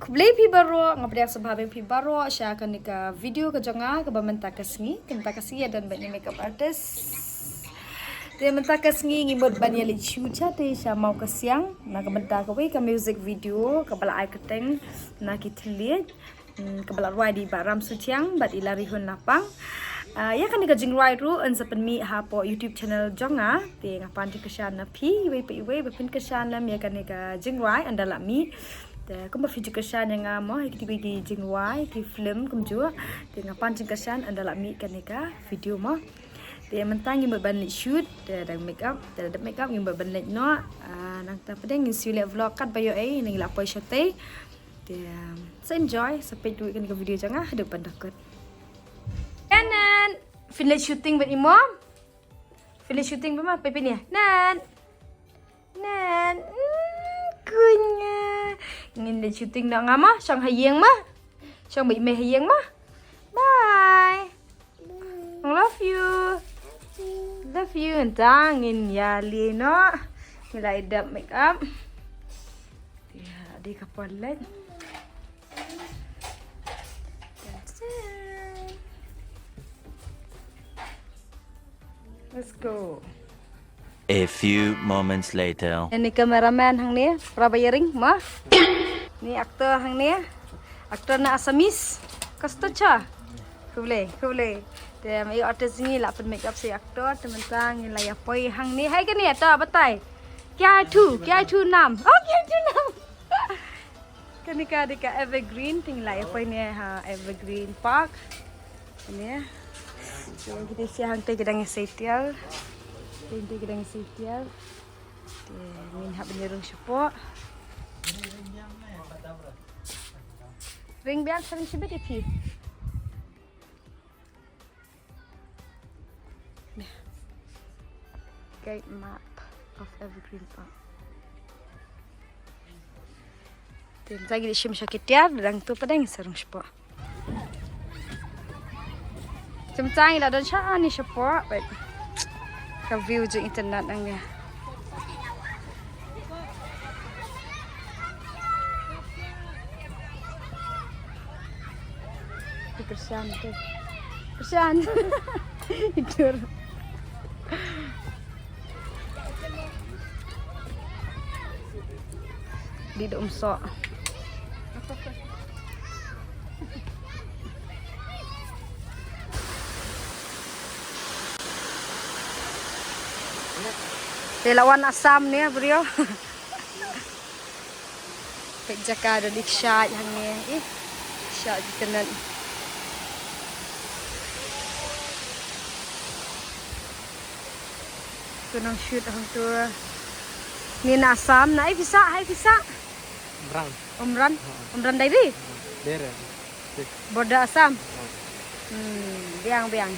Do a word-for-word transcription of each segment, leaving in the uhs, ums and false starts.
Khublei phi baroh, nga pdiang sngewbha ïa phi baroh sha kane ka video ka jong nga kaba mynta ka sngi. Te mynta ka sngi ïa don bad ïa makeup artist. Te mynta ka sngi ngi mut ban ïa leit shoot shatei sha Mawkasiang na ka bynta kawei ka music video kaba la ai kyrteng Na Ki Thylliej. Hmm, kaba la rwai da i Bah Ram Suchiang bad i Larihun Lapang. Ah, ïa kane ka jingrwai ruh yn sa pynmih hapoh YouTube channel jong nga. Te nga pan jingkyrshan na phi iwei pa iwei ba phin kyrshan lem ïa kane ka jingrwai, ynda la mih. Te kumba phi ju kyrshan ïa nga mo ha kito ki jingrwai, ki film kumjuh. Te nga pan jingkyrshan ynda la mih kane ka video mo. Te mynta ngi mut ban leit shoot, te dang makeup, te dep makeup ngi mut ban leit noh. Ah, nangta pat ngin sa ïoh leh vlog katba ïoh ei, ngi la poi shatei. Te, um, sa enjoy, sa peit ruh ïa kane ka video jong nga haduh ban da kut. Nan, phin leit shooting bad i mom. Phin leit shooting bad ma, peit peit ïa. Nan. Nan. Mm, kunya. Ngin leit shooting noh nga ma, shong ha ïing ma. Shong bad i mei ha ïing ma. Bye. Love you. Love you. Nta ngin ïa leit noh. Ngi la dep makeup. Ïa, dei ka palette. Let's go. A few moments later. Ini cameraman hangne, Prabha Yering, ma. Ni actor hangne, actor na Assamese. Kasto cha. Khublei, khublei. Te ma i artist ngi la pyn makeup sa i actor, te mynta ngi la ïa poi hangne. Hai kane ta batai. Kya hai thu, kya hai thu naam. Oh, kya hai thu naam. Kane ka dei ka Evergreen, te ngi la ïa poi ne ha Evergreen Park. Kane. Te kita sia hangtei ki dang ïa seitel. Te hangtei ki dang ïa seitel. Te ngin hap ban ïa rung shapoh. Ring biang sa ring shibit ïa phi. Guide map of Evergreen Park. Te mynta ngi dei shim sha ki tiar, dang tu pat dang sa rung shapoh. Te mynta ngi la don sha ni shapoh, bad ka view jong internet nangne. Te kyrshan te. Kyrshan. Idur. Di da um soh. Te la wan Assam ne briew. Peit jaka da dei kshaid hangne, ih. Kshaid ki kynat. Tu nang shoot hangtu. Ni na Assam, na ai pisa, ai pisa. Umrang. Umran. Ha. Umran Diary. Dere. Border Assam. Hmm, biang biang.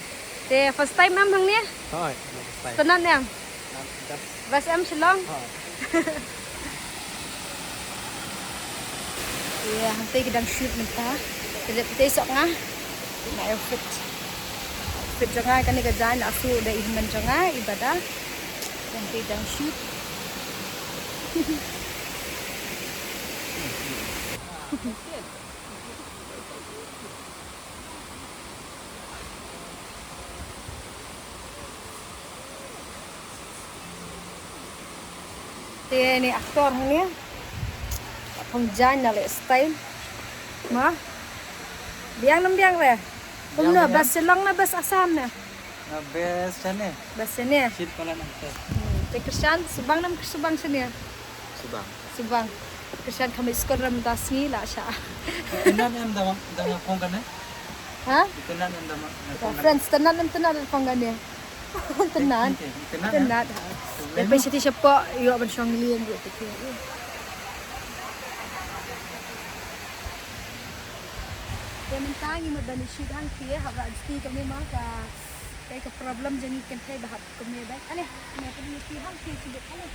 Te first time em hangne? Hooid, first time. Sngewtynnat em? Best em Shillong? Hooid. Ïa, hangtei ki dang shoot mynta. Te leit tei sok nga. Na outfit. Outfit jong nga kane ka jaiñ la su da i hynmen jong nga i Bada. Hangtei dang shoot. Te ni actor hangne. Phong jaiñ na leh style. Ma. Biang nam biang re. Kumno, best Shillong na best Assam na? Na best shane. Best shane. Shit pala na te. Hmm, te kyrshan, subang nam subang shane? Subang. Subang. Kyrshan kami skor ram da sngi la sha. Itinan em da ma, da ma phong kane? Ha? Itinan em da ma, da phong kane? Friends, itinan em itinan da phong kane. Itinan. Itinan, itinan, eh? Itinan, ha. Itinan. Ïa phi shatei shapoh, ïoh ban shong lieng ïoh phi. Te mynta ngi mut ban ïa shoot hangtei, hap rat sti kane ma ka, ka problem jong ngi kynthei ba hap kane ba. Ale, ngi pyn ïa shoot hangtei shuh ale.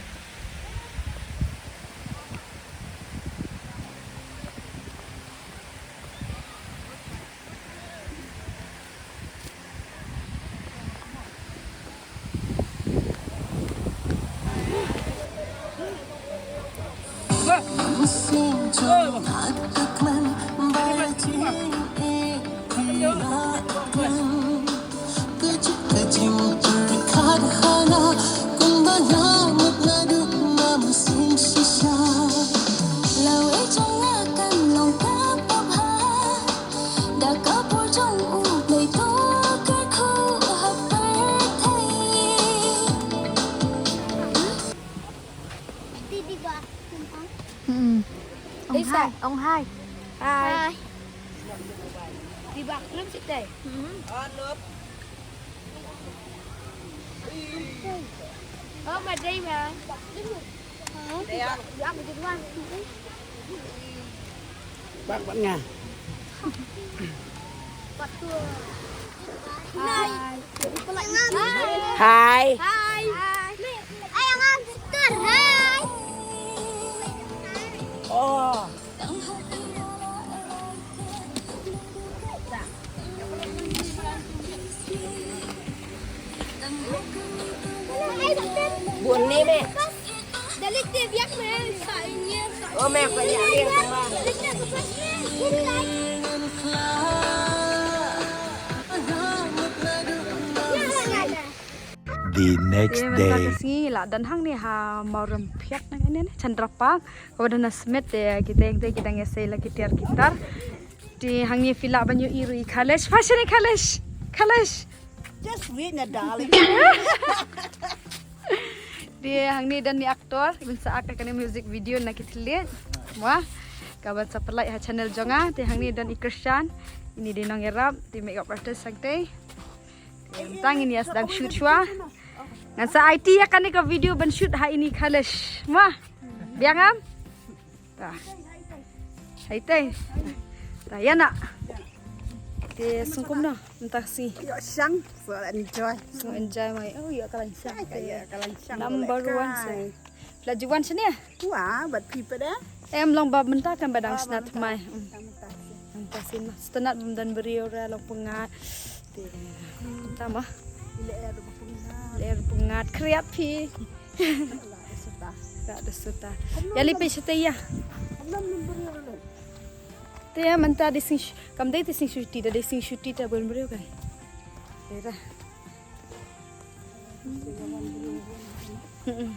Ong hai, ong hai. Hai. Di bak lum sik dai. Oh, ma dai ma. Bak bak nga. Hai. Hai. Hai. Hai. Oh. Buôn ni mẹ. Oh mẹ phải nhảy đi. The next day. Te mynta ka sngi la don hangne ha Mawrymphiat na kane ne, Chandra Park. Ka ba don na Smit te kita ïa te ki dang ïasei la ki tiar ki tar. Te hangne phi lah ban ïohi ruh i Khalesh. Fashion i Khalesh. Khalesh. Just wait na darling. Te hangne don i actor, i ban sa act ha kane music video na ki thylliej. Mo. Ka ban sa pynlait ha channel jong nga, te hangne don i Krishan. Ini dei nongïarap, te makeup artist sangtei. Te mynta ngin ïa sdang shoot shuwa. Ngan sa aiti ïa kane ka video ban shoot ha ini Khalesh. Mo. Biang em? Ta. Hai tei. Ta ïa na. Te sngewbha kumno mynta ka sngi. Ïoh shang, so enjoy. Sngewbha enjoy mai. Oh, ïoh ka lain shang. Ïoh ka lain shang. Number one sa. Phi la ju wan shane? Wa, bad phi pat de? Em, long ba mynta kan ba dang sna thymmai. Mynta sien ma. Sngewtynnat bym don briew re, long pyngngad. Te mynta ma. Lyer pyngngad. Lyer pyngngad, khriat phi. Ka da suta. Ïa leit peit shatei ïa. Te ïa mynta dei sngi shu-, kam dei te sngi shuti, da dei sngi shuti te bun briew kai. Te da. Mm-mm.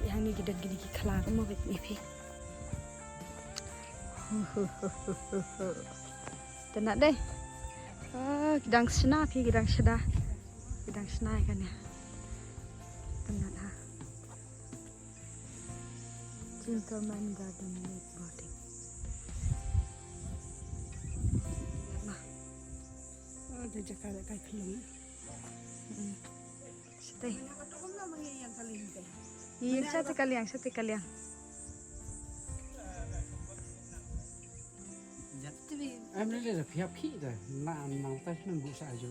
Ïa hangne ki don kine ki khla mo bad ïa phi. Tynnat dei. Ah, ki dang shna phi, ki dang shna. Ki dang shna ïa kane. Tynnat ha. Gentleman Garden Lake Boating. Bah. Oh, da jaka da kai khlong. Mm. Shatei. Ïa shatei ka liang, shatei ka liang. Em, le le da phiap khi da. Na, na ta shnun bu sa ju.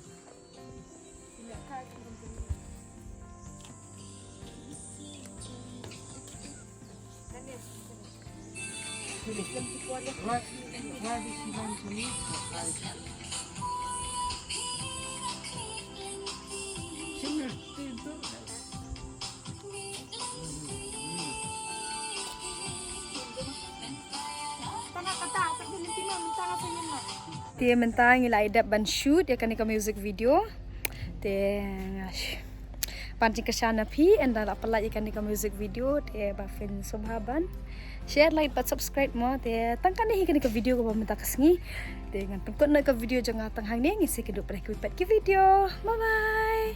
Te mynta ngi la ïa dep ban shoot ïa kane ka music video. Te nga sh-, ban jingkyrshan na phi ynda la pynlait ïa kane ka music video, te ba phin sngewbha ban share, like bad subscribe mo. Te tang kane hi kane ka video kaba mynta ka sngi. Te ngan pynkut noh ka video jong nga tang hangne, ngin sa ïakynduh pat ha kiwei pat ki video. Bye bye.